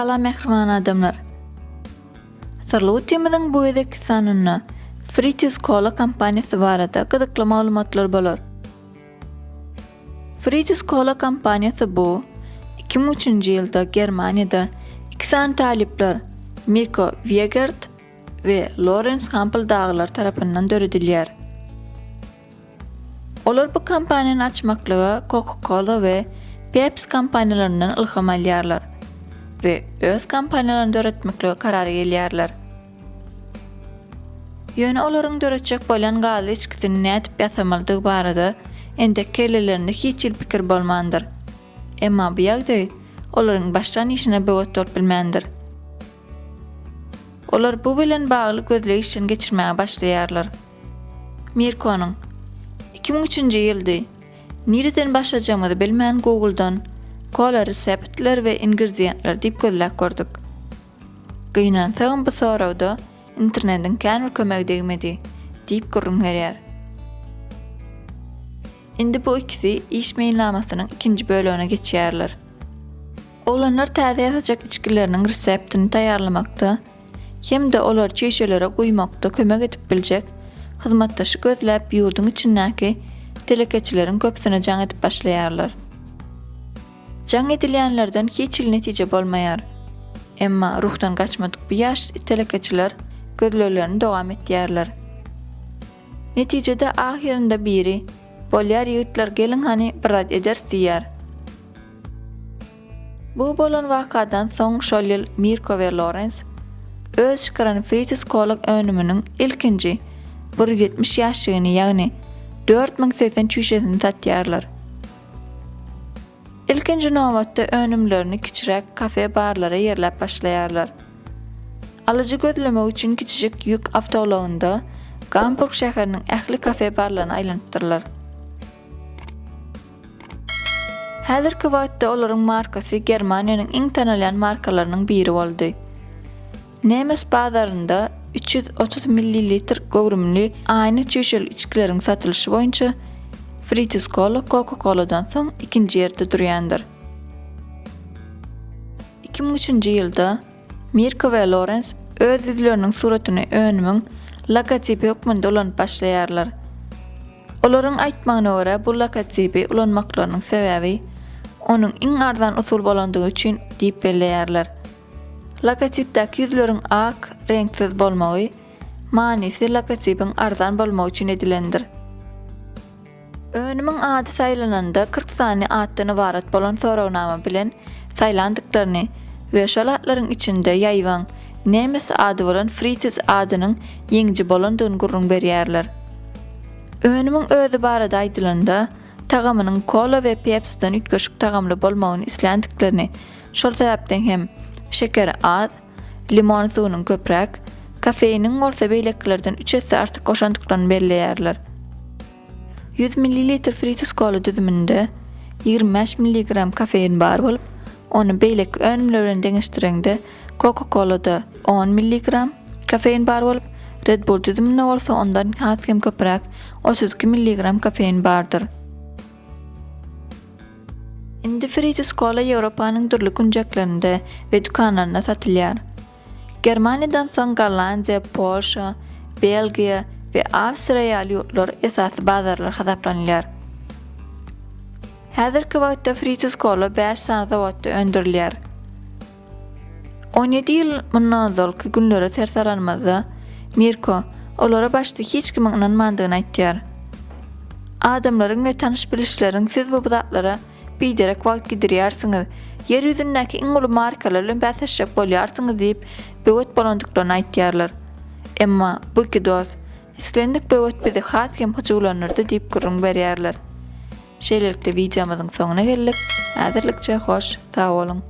Salam mähriban adamlar! Syrly gutymyzyň bu gezekki sanynda Fritis Cola kompaniýasy barada gyzykly maglumatlar bolar. Fritis Cola kompaniýasy bu 2003-nji ýylda Germaniýada iki sany talyplar Mirko Wiegert we Lorenz Hampel dagylar tarapyndan döredilýär. Olar bu kompaniýany açmaklyga Coca-Cola we Pepsi kompaniýalaryndan ylham alýarlar we öz kompaniýalaryny döretmeklige karara gelýärler. Ýöne olaryň döretjek bolýan gazly içgisini nädip ýasamalydygy barada entek kellelerinde hiç hili pikir bolmandyr. Emma bu ýagdaý olaryň başlan işine böwet bolup bilmändir. Olar bu bilen bagly gözleg işlerini geçirmäge başlaýarlar. Mirkonyň, 2003-nji ýyldy. Nireden başlajagymyzy bilmän Google-dan kola reseptler we ingredientler diýip gözläp gördük. Gynansagam bu soragda internetiň kän bir kömegi degmedi, diýip gürrüň berýär. Indi bu ikisi iş meýilnamasynyň ikinji bölegine geçýärler. Oglanlar täze ýasajak içgileriniň reseptini taýýarlamakda hem-de olary çüýşelere guýmakda kömek edip biljek hyzmatdaşy gözläp ýurduň içindäki telekeçileriň köpüsine jaň edip başlaýarlar. Jaň edilýänlerden hiç hili netije bolmaýar. Emma ruhdan gaçmadyk bu ýaş telekeçiler gözleglerini dowam etýärler. Netijede ahyrynda biri, Bolýar ýigitler geliň hany bir zat ederis diýýär. Bu bolan wakadan soň şol ýyl Mirko we Lorens öz çykaran Fritis Cola önüminiň ilkinji 170 ýaşşigini ýagny 4080 çüýşesini satýarlar. Ilkinji nobatda önümlerini kiçiräk kafe-barlara ýerläp başlaýarlar. Alyjy gözlemek üçin kiçijik ýük awtoulagynda Gamburg şäheriniň ähli kafe-barlaryna aýlanypdyrlar. Häzirki wagtda olaryň markasy Germaniýanyň iň tanalýan markalarynyň biri boldy. Nemes bazarynda 330 millilitr göwrümli aýna çüýşeli içgileriň satylyşy boýunça Fritis Cola Coca-Cola-dan soň ikinji ýerde durýandyr. 2003-nji ýylda Mirko we Lorens öz ýüzleriniň suratyny önümiň logotipi hökmünde ulanyp başlaýarlar. Olaryň aýtmagyna görä, bu logotipi ulanmaklarynyň sebäbi onuň iň arzan usul bolandygy üçin diýip belleýärler. Logotipdäki ýüzleriň ak, reňksiz bolmagy, manysy logotipiň arzan bolmagy üçin edilendir. Önümiň ady saýlananda 40 sany atdan ybarat bolan soragnama bilen saýlandyklaryny we şol atlaryň içinde ýaýbaň nemes ady bolan Fritis adynyň ýeňiji bolandygyny gürrüň berýärler. Önümiň özi barada aýdylanda, tagamynyň kola we pepsiden üýtgeşik tagamly bolmagyny isländiklerini, şol sebäpden hem şekeri az, limon suwunyň köpräk, kofeiniň bolsa beýlekilerden üç esse artyk goşandyklaryny belleýärler. 100 millilitr Fritus kola düzüminde 25 milligram kofein bar bolup, ony beýleki önümler bilen deňeşdireňde Coca-Cola-da 10 milligram kofein bar bolup, Red Bull düzüminde bolsa ondan has hem köpräk 32 milligram kofein bardyr. Indi Fritus kola Ýewropanyň dürli künjeklerinde we dükanlarynda satylýar. Germaniýadan soň Gollandiýa, Polşa, Belgiýa we Awstriýa ýaly ýurtlar esasy bazarlar hasaplanylýar. Häzirki wagtda Fritus kola bäş sany zawodda öndürilýär. 17 ýyl mundan ozalky günlere ser salanymyzda, Mirko olara başda hiç kimiň ynanmandygyny aýtýar. Adamlaryň we tanyş-bilişleriň siz bu zatlara Biderek wagt gidirýärsiňiz. Ýer ýüzündäki iň uly markalar bilen bäsleşjek bolýarsyňyz diýip, böwet bolandyklaryny aýtýarlar. Emma bu iki dost, Islendik böwet bizi has hem hyjuwlandyrdy diýip gürrüň berýärler. Şeýlelikde wideomyzyň soňuna geldik. Häzirlikçe hoş, sag boluň!